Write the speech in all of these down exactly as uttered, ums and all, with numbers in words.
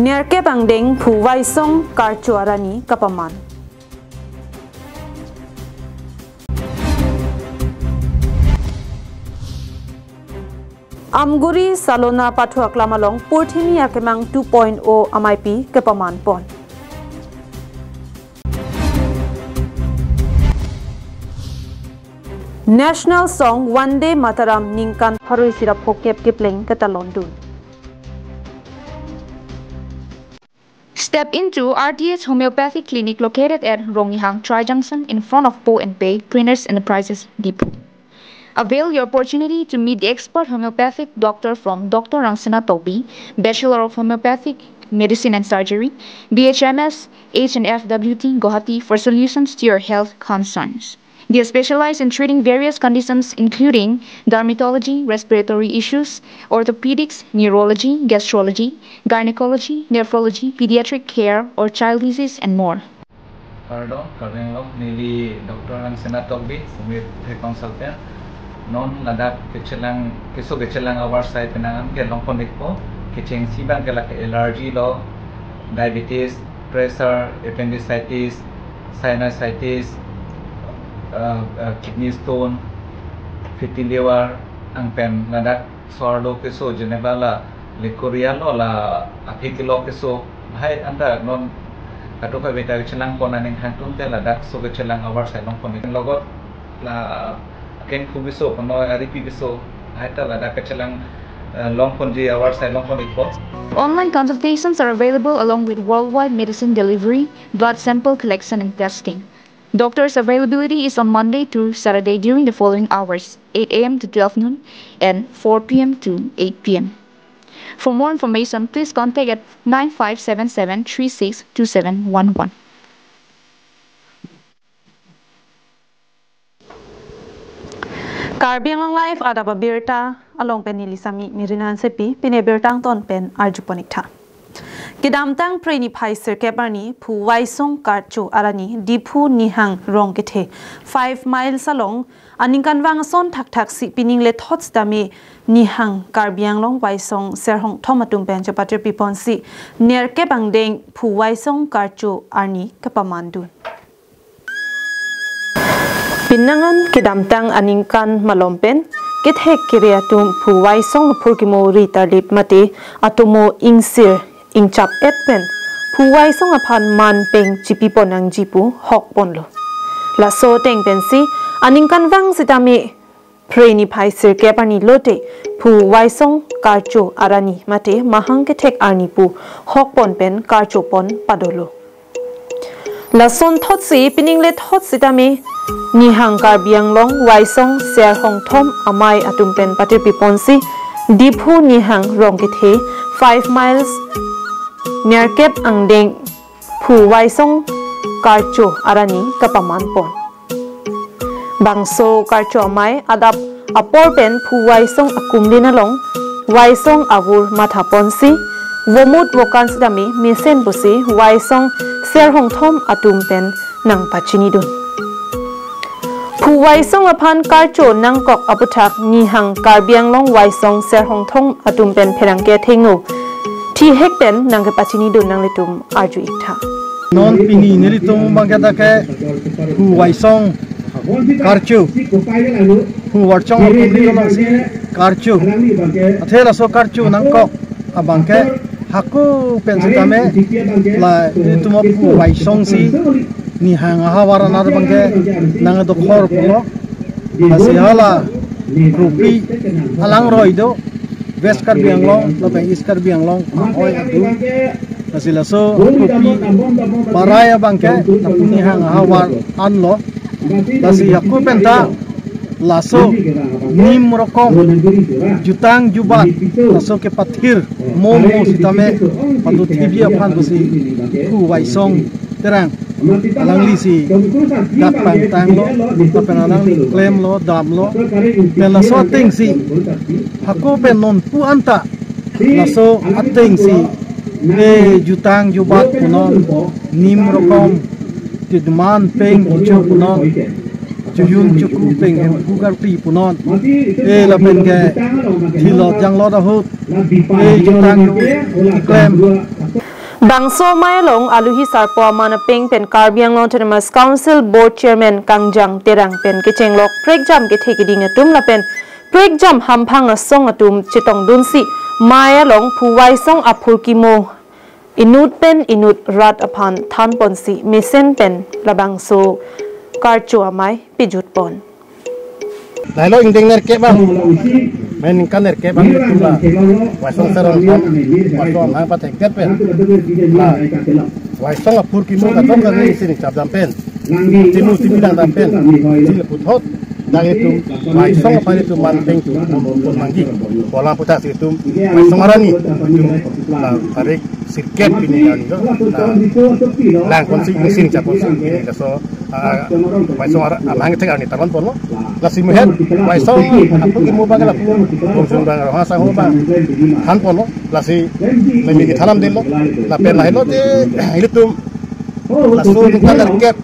Nerkep angdeng Phu Waisong Karcho arni kapaman. Amguri Salona Pathu Aklam along Purthimi Akemang two point oh amei pi kepaman pon. National Song Vande Mataram ningkan pharo isi ra phokep kepleng ketalon dun. Step into R T H Homeopathic Clinic located at Rongnihang Tri Junction in front of Po and Pei Printers Enterprises, Diphu. Avail your opportunity to meet the expert homeopathic doctor from Doctor Rangsina Tokbi, Bachelor of Homeopathic Medicine and Surgery, B H M S, H and F W T, Guwahati, for solutions to your health concerns. They specialize in treating various conditions including dermatology, respiratory issues, orthopedics, neurology, gastrology, gynecology, nephrology, pediatric care, or child disease, and more. Kardom, kardom lo, neli Doctor Rangsina Tokbi, Sumit Health Consultant. Non ladak kechelang, keso kechelang avarsai penang an ke longpon ikpo, kechengsi abang ke lake allergy lo, diabetes, pressure, appendicitis, sinusitis, uh, uh, kidney stone, fatty liver, angpen ladak so-arlo keso jeneba la leukorrhea lo, la aphi kilo keso. Lahai anta non kadokave ta chelang pon aning hangtum te ladak so kechelang avarsai longpon ik. Logot la akengkhu keso, kono aripi keso, lahai ta ladak kechelang, eh, longponji avarsai longpon ikpo. Online consultations are available along with worldwide medicine delivery, blood sample collection and testing. Doctor's availability is on Monday through Saturday during the following hours: eight A M to twelve noon and four P M to eight P M. For more information, please contact at nine five seven seven three six two seven one one. Karbi Anglong Live adap abirta along pen neli Sami Mirina Hansepi, pini birta angton pen arjupon ik tha. Kedamtang Phre niphai sirkep arni Phu Waisong Karcho arni Diphu Nihang Rongkethe five miles along aningkanvang ason thakthak si pining lethot sitame Nihang Karbi Anglong Waisong Serhongthom atum pen chepatirpi ponsi nerkep angdeng Phu Waisong Karcho arni kapaman dun. Pinangan kedamtang aningkan malom pen kethek kere atum Phu Waisong aphurkimo ri tarlip mate atomo ingsir ingchap-et pen Phu Waisong aphan man peng chipipon nangji pu hokponlo. Laso ateng pensi aningkanvang sitame Phre niphai sirkep arni lote Phu Waisong Karcho arni mate mahang kethek arni pu hokpon pen karchopon padolo. Lasonthotsi pining lethot sitame Nihang Karbi Anglong Waisong Serhongthom amei atum pen patirpi ponsi Diphu Nihang Rongkethe five miles nerkep angdeng Phu Waisong Karcho arni kapaman pon. Bangso Karcho amei adap apor pen Phu Waisong akumlin along Waisong avur matha ponsi vomut vokan sitame mesen pusi Waisong Serhongthom atum pen nangpachinidun. Phu Waisong aphan Karcho nangkok aputhak Nihang Karbi Anglong Waisong Serhongthom atum pen pherangke athengno thihek pen nangkepachinidun, nanglitum arju ik tha. Non pini nelitum abangke dak ke Phu Waisong Karcho, Phu Waisong akumlin alongsi Karcho. Athe laso Karcho nangkok abangke hako pen sitame la itum Phu Waisong si Nihang ahavar aner abangke nangdokhor pulo. Lasi hala Kropi alangroi do, West Karbi Anglong lapen East Karbi Anglong oi atum. Lasi laso Kropi Barai abangke lapu Nihang ahavar anlo. Lasi hako penta laso nim rokom jutang jubat laso kepathir mo mo sitame patut thibji aphan pusi Phu Waisong Terang alangli si dak pangtanglo, lapen alangli klemlo, damlo. Pen laso atengsi hako pen non pu anta laso atengsi e jutang jubat punon, nim rokom, tidman peng icho punon, chojun choku peng hemphu karkli punon, e lapen ke thilot janglot ahut e jutang keklem. Bangso amei along aluhi sarpo aman apeng pen Karbi Anglong Autonomous Council Board Chairman Kangjang Terang pen kechenglok prekjam kethe keding atum lapen prekjam hamphang asong atum chetongdunsi amei along phu Waisong aphurkimo inut pen inut rat aphan thanponsi mesen pen labangso karcho amei pejutpon. Lahelo ingdeng nerkep abang, main ningkan nerkep abang ilitum la Waisong Serong Thom, Waisong amahang pathekdet pen la Waisong aphurkimo kadokave isi ning chapdam pen, chimu chimi langdam pen, chini puthot dak ilitum Waisong aphan ilitum man peng tu pon manggi. Polang puthak si ilitum Waisong arani ilitum la tarik sirkep pini arni do, la langponsi isi ning chapponsi pini laso ah, Waisong ar-, amahang thek arni talonponlo. Lasi muhet Waisong aphurkimo abang lapu Kongchun abang Ronghang asangho abang thanponlo. Lasi memi kethan damdetlo. Lapen lahelo te ilitum laso ningkan nerkep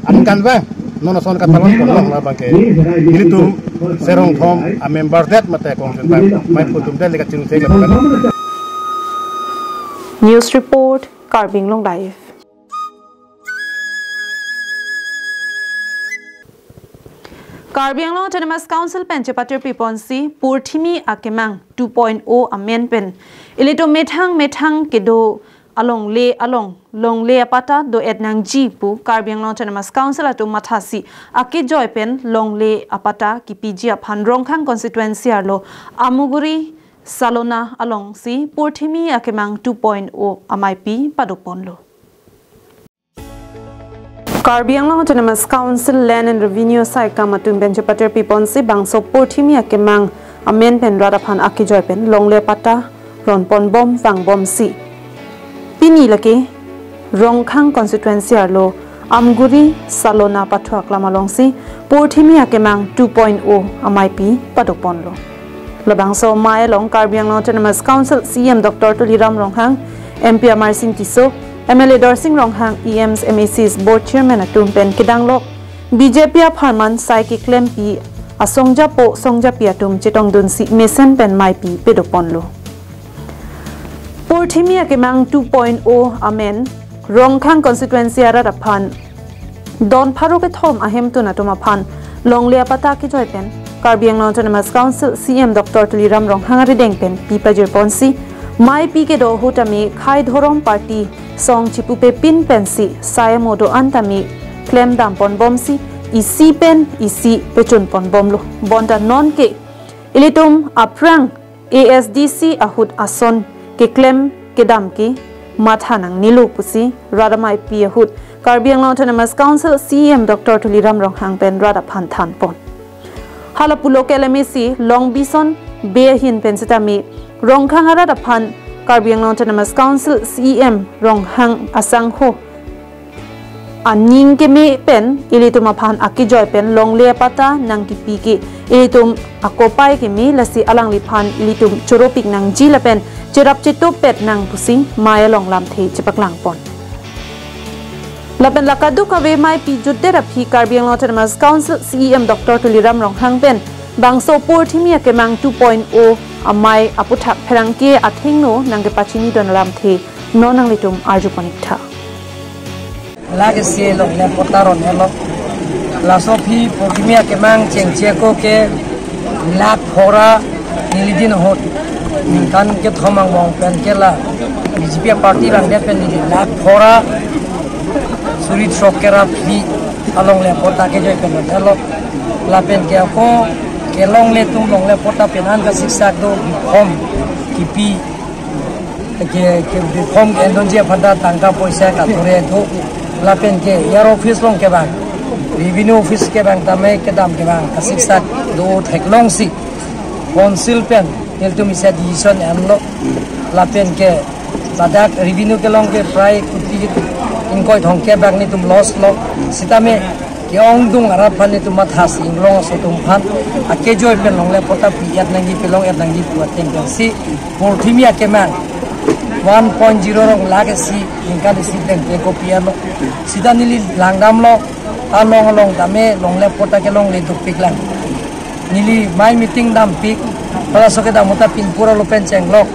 aningkan abang non ason katalonponlo, labang ke ilitum Serong Thom amember det mate Kongchun abang amei phu atum det le kachingthek lapen. News report, Karbi Anglong Live. Karbi Anglong Autonomous Council pen chepatir piponsi Purthimi Akemang two point o amen pen ilitum methang methang kedo alongle along longle apatta do-et nangji pu Karbi Anglong Autonomous Council atum mathasi akejoi pen longle apatta kepiji aphan Rongkhang constituency arlo Amuguri Salona alongsi Purthimi Akemang two point o ameipi padokponlo. Karbi Anglong Autonomous Council Land and Revenue Saikam atum pen chepatir piponsi bangso Purthimi Akemang amen pen rat aphan akejoi pen longle apatta ronponbom vangbomsi pini lake Rongkhang constituency arlo Amuguri Salona pathu aklam alongsi Purthimi Akemang two point o ameipi padokponlo. Labangso amei along Karbi Anglong Autonomous Council C E M Doctor Tuliram Ronghang, M P Amarsing Tisso, M L A Dorsing Ronghang, E Ms, M A Cs, Board Chairman atum pen kedanglok B J P apharman sai keklempi asongjapo songjapi atum chetongdunsi mesen pen ameipi padokponlo. Purthimi Akemang two point o amen Rongkhang constituency arat aphan don pharo kethom ahemtun atum aphan longle apatta kejoi pen Karbi Anglong Autonomous Council C E M Doctor Tuliram Ronghang arideng pen pi pajirponsi ameipi kedo ahut tame khei dhorom party song chipupepin pensi sai amo do-an tame klemdamponbomsi isi pen isi pechunponbomlo. Bonta nonke ilitum aphrang A S D C ahut ason keklem kedam ke matha nangnelo pusi rat ameipi ahut Karbi Anglong Autonomous Council C E M Doctor Tuliram Ronghang pen rat aphan thanpon. Hala pulo ke L M A C Longbison Bey ahin pen sitame Rongkhang arat aphan Karbi Anglong Autonomous Council C E M Ronghang asangho aning keme pen ilitum aphan akejoi pen longle apatta nangkepi ke ilitum akopai keme, lasi alangliphan ilitum choropik nangji lapen cherap chetopet nang pusi amei along lamthe chepaklangpon. Lapen la kadokave ameipi jutdet aphi Karbi Anglong Autonomous Council C E M Doctor Tuliram Ronghang pen bangso Purthimi Akemang two point o amei aputhak pherangke athengno nangkepachinidun alamthe non nanglitum arjuponik tha. Lakh isi longle apatta ron-etlo. Laso aphi Purthimi Akemang chengcheko ke lakh pharo neli din ahut ningkan kethom angbong pen ke la B J P party vangdet pen neli lakh pharo suri throk kera phli alongle apatta kejoi pen ron-etlo. Lapen ke ako kelongle atum longle apatta penan kasiksak do, biphom kipi ke, ke biphom ke-endunji aphan ta tangka poisa katore do. Lapen ke E R office along kevang, revenue office kevang tame kedam kevang kasiksak do theklongsi council pen nelitum isi decision enlo. Lapen ke ladak revenue kelong ke prai kuti ingkoi thomkep bak nelitum loss lo. Sitame ke-ongdung arat aphan nelitum mathasi inglong aso atum aphan akejoi pen longle apatta pi-et nangji, pelong-et nangji pu ateng pensi Purthimi Akemang one point zero rong lakh isi ningkan isi teng ke kopi-etlo. Sita neli langdamlo, along along tame longle apatta kelongle dukpiklang. Neli amei meeting dampik, halaso kedam ahut ta pinpur alo pen chenglok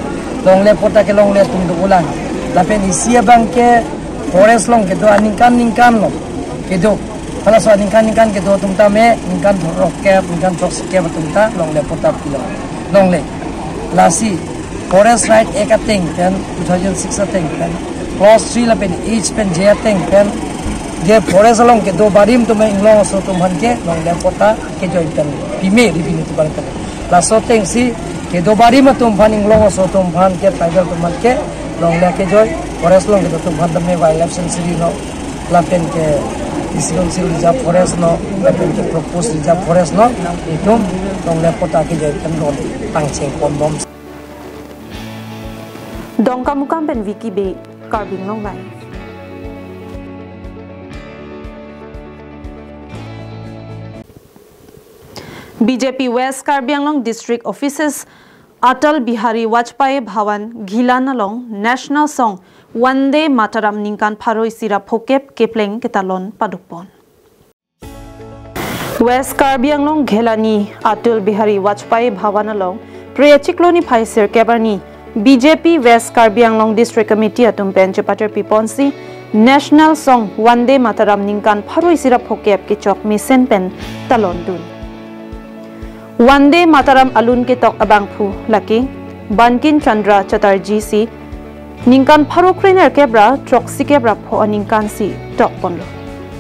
longle apatta kelongle atum do-olang. Lapen isi abang ke forest along kedo aningkan ningkan lo kedo. Halaso aningkan ningkan kedo atum tame ningkan throkkep, ningkan throksikep atum ta longle patta pilo. Longle. Lasi Forest Right Act ateng pen two thousand six ateng pen clause three lapen H pen J ateng pen je forest along kedo barim atum inglong aso atum aphan ke longle patta kejoi pen pime revenue atum aphan pen. Laso atengsi kedo barim atum aphan inglong aso atum aphan ke tribal atum aphan ke longle kejoi, forest along kedo atum aphan tame wildlife sanctuary lo, lapen ke isi council reserve forest lo, lapen ke proposed reserve forest lo, itum longle patta kejoi pen ron pangcheng ponbom. Dongkamukam pen Vicky Bey, Karbi Anglong Live. B J P West Karbi Anglong District Offices Atal Bihari Vajpayee Bhawan Ghilan along National Song Vande Mataram ningkan pharo isi ra phokep kepleng ketalon padukpon. West Karbi Anglong Ghelani Atal Bihari Vajpayee Bhawan along Phre achiklo niphai sirkep arni B J P West Karbi Anglong District Committee atum pen chepater piponsi National Song Vande Mataram ningkan pharo isi ra phokep kechok mesen pen talondun. Vande Mataram alun ketok abangphu lake Bankim Chandra Chatterjee si ningkan pharo krenerkep ra throksikep ra pho aningkan si tokponlo.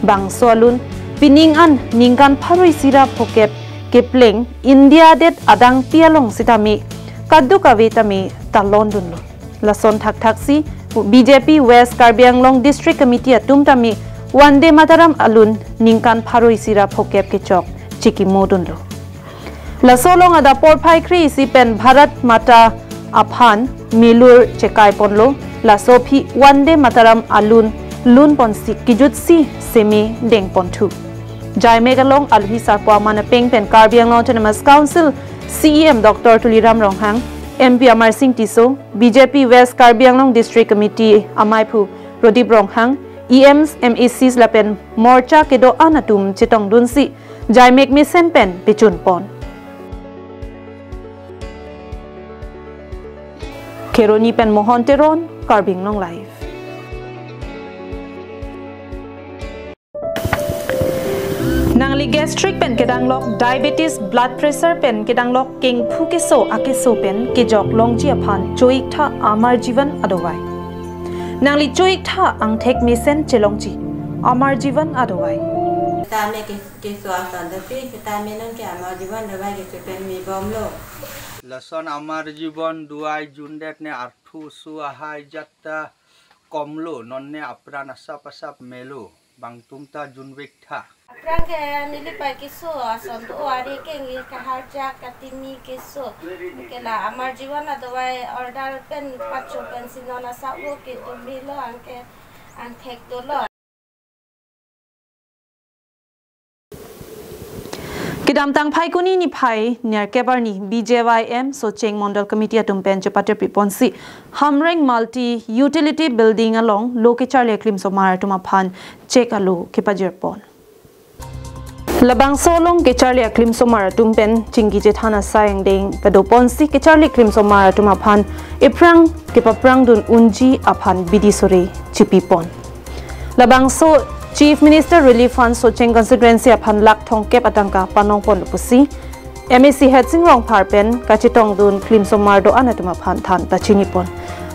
Bangso alun pining an ningkan pharo isi ra phokep kepleng India adet adangpi along sitame kadokave tame talondunlo. Lason thakthaksi B J P West Karbi Anglong District Committee atum tame Vande Mataram alun ningkan pharo isi ra phokep kechok chikimodunlo. Laso along adap porphai kre isi pen Bharat Mata aphan milur chekai ponlo. Laso aphi Vande Mataram alun lunponsi kejutsi seme dengponthu. Jaimek along aluhi sarpo aman apeng pen Karbi Anglong Autonomous Council C E M Doctor Tuliram Ronghang, M P Amarsing Tisso, B J P West Karbi Anglong District Committee amaiphu Pradip Ronghang, E Ms, M A Cs lapen morcha kedo-an atum chetongdunsi jaimek mesen pen pechunpon. Kheroni pen Mohon Teron, Karbi Anglong Live. Nangli gastric pen kedanglok, diabetes, blood pressure pen kedanglok, kengphu keso akeso pen kejok longji aphan cho-iktha Amar Jeevan adovai. Nangli cho-iktha angthek mesen chelongji Amar Jeevan adovai. Tame ke, keso ason tapi, tame non ke Amar Jeevan adovai keso pen mibomlo. Lason Amar Jeevan adovai jundet ne arthu su ahai jatta komlo, nonne apran asap asap melo, bangtum ta junvektha. Aphrang ke neli pai keso ason do, ari ke ngi kaharjak katimi keso. Ke la Amar Jeevan adovai order pen pacho pensi non asap vo kedo milo, anke angthek dolo. Kedamtang Phaikuni niphai nerkep arni B J Y M Socheng Mondol Committee atum pen chepater piponsi Hamreng Multi Utility Building along lo kecharli aklimsomar atum aphan chek alo kepajirpon. Labangso along kecharli aklimsomar atum pen chingki chethan asai angdeng padoponsi kecharli aklimsomar atum aphan ephrang kepaphrangdun unji aphan bidi sore chipipon. Labangso Chief Minister Relief Fund Socheng Constituency aphan lakh thomkep atangka panongponlo pusi M A C Headsing Rongphar pen kachetongdun klimsomar do-an atum aphan than pachinipon.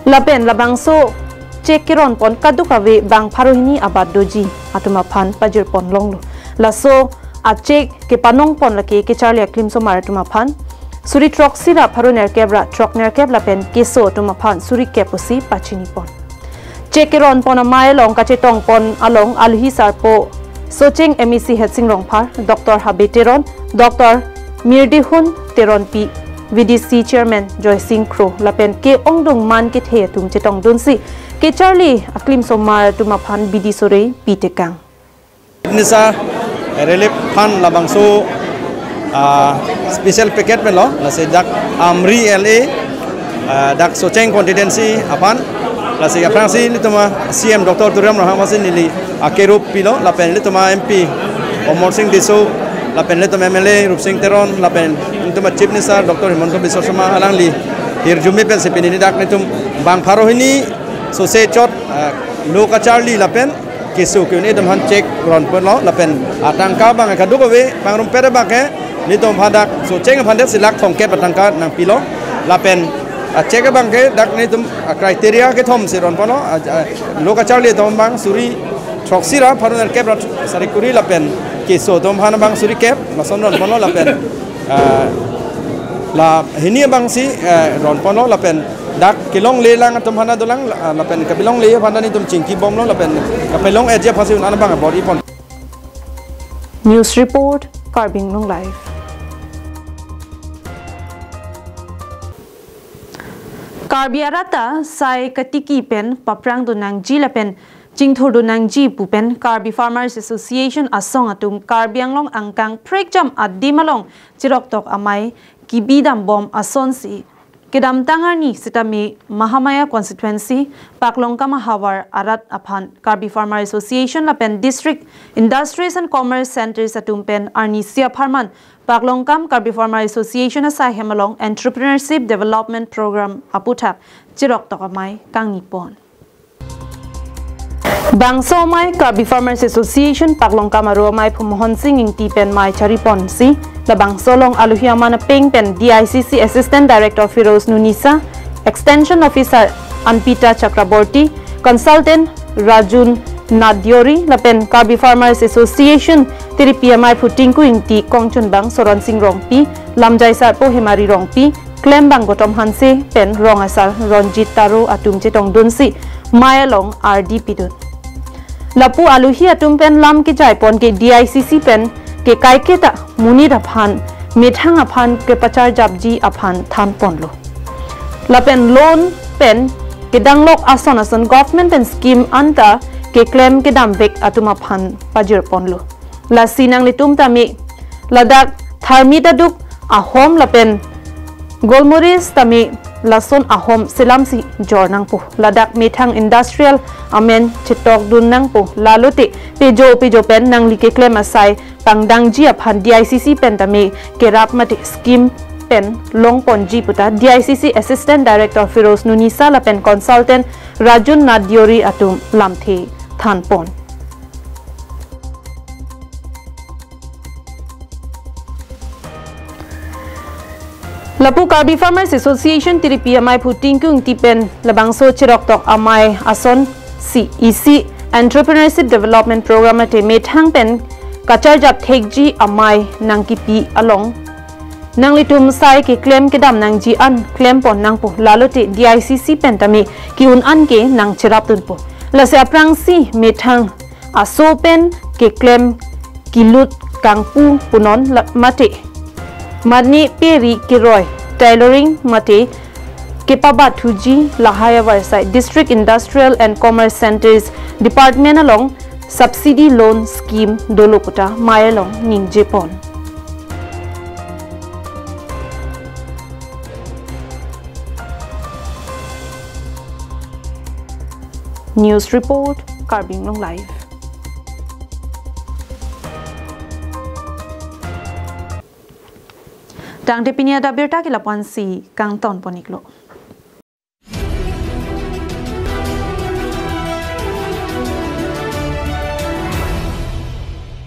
Lapen labangso chek keronpon kadokave bang pharo hini abat doji atum aphan pajirpon longlo. Laso achek kepanongpon lake kecharli aklimsomar atum aphan suri throksi ra pharo nerkep ra throk nerkep lapen keso atum aphan suri kep pusi pachinipon. Chek keronpon amei along kachetongpon along aluhi sarpo Socheng M A C Headsing Rongphar, Doctor Habe Teron, Doctor Mirdihun Teronpi, V D C Chairman Joysing Kro lapen ke-ongdung man kethe atum chetongdunsi kecharli aklimsomar atum aphan bidi sore pitekang. Nisa Relief Fund labangso, ah, special package melo, lasi dak Amri L A, ah, dak Socheng constituency aphan, lasi aphrangsi nelitum a C M Doctor Tuliram Ronghang aphansi neli akerup pilo, lapen nelitum a M P Amarsing Tisso, lapen nelitum M L A Rupsing Teron, lapen nelitum a Chief Minister Doctor Himanta Biswa Sarma alangli hirjume pensi pini dak nelitum bang pharo hini So se chot, ah, lo kacharli lapen keso ke-un-e atum aphan check ronponlo lapen atangka abang kadokave pangrumpet abang ke nelitum aphan dak so cheng aphan det si lakh thomkep atangka nangpilo lapen, ah, check abang ke dak nelitum, ah, criteria kethom si ronponlo, ah, ah, lo kacharli atum abang suri throksi ra pharo nerkep ra sari kuri lapen keso atum aphan abang suri kep lason ronponlo lapen, ah, la hini abang si, eh, ronponlo lapen dak kelonglelang atum aphan dolang, la-, lapen kapelongle aphan nelitum chingkibomlo lapen kapelong-etji aphan si un-an abang bor-ipon. News report, Karbi Anglong Live. Karbi arat ta sai katiki pen paprangdun nangji lapen chingthurdun nangji pu pen Karbi Farmers Association asong atum Karbi Anglong angkang phrekjam adim along chiroktok amei kebidambom asonsi kedamtang arni sitame Mahamaya constituency Paklongkam ahavar arat aphan Karbi Farmer Association lapen District Industries and Commerce Centres atum pen arnisi apharman Paklongkam Karbi Farmer Association asaihem along Entrepreneurship Development Program aputhak chiroktok amei kangnipon. Bangso amei Karbi Farmers Association Paklongkam aro amei phu Mohon Sing Ingti pen mei chariponsi labangso along alohi aman apeng pen D I C C Assistant Director Firoz Nunisa, Extension Officer Anpita Chakraborty, Consultant Rajun Nadiori lapen Karbi Farmers Association tiripi amei phu Tinku Ingti, kongchunbang Soron Sing Rongpi, lamjai sarpo Hemari Rongpi, klembang Gotom Hanse pen rong asar Ronjit Taro atum chetongdunsi mei along ardi pidun. Lapu alohi atum pen lam kejaipon ke D I C C pen ke kaiketa monit aphan methang aphan kepacharjapji aphan thanponlo. Lapen loan pen kedanglok ason ason government pen scheme anta keklem kedamvek atum aphan pajirponlo. Lasi nanglitum tame ladak tharmit aduk ahom lapen golmoris tame lason ahom selamsi jor nangpo. Ladak methang industrial amen chetokdun nangpo. Lalote pejo pejo pen nangli keklem asai pangdangji aphan D I C C pen tame kerap mate scheme pen longponji puta D I C C Assistant Director Firoz Nunisa lapen Consultant Rajun Nadiori atum lamthe thanpon. Lapu Karbi Farmers Association tiripi amei phu Tinku Ingti pen labangso chiroktok amei asonsi isi Entrepreneurship Development Program mate methang pen kacharjap thekji amei nangkipi along nanglitum sai keklem kedam nangji an klempon nangpo, lalote D I C C pen tame ke-un an ke nangcherapdunpo. Lasi aphrangsi methang aso pen keklem kelut kangpu punon la-, mate mane peri keroi, tailoring mate kepabathuji lahai avarsai District Industrial and Commerce Centres Department along subsidy loan scheme dolo puta mei along ningjepon. News report, Karbi Anglong Live. Tangte pini adap abirta ke lapu-ansi kangtonpon-iklo.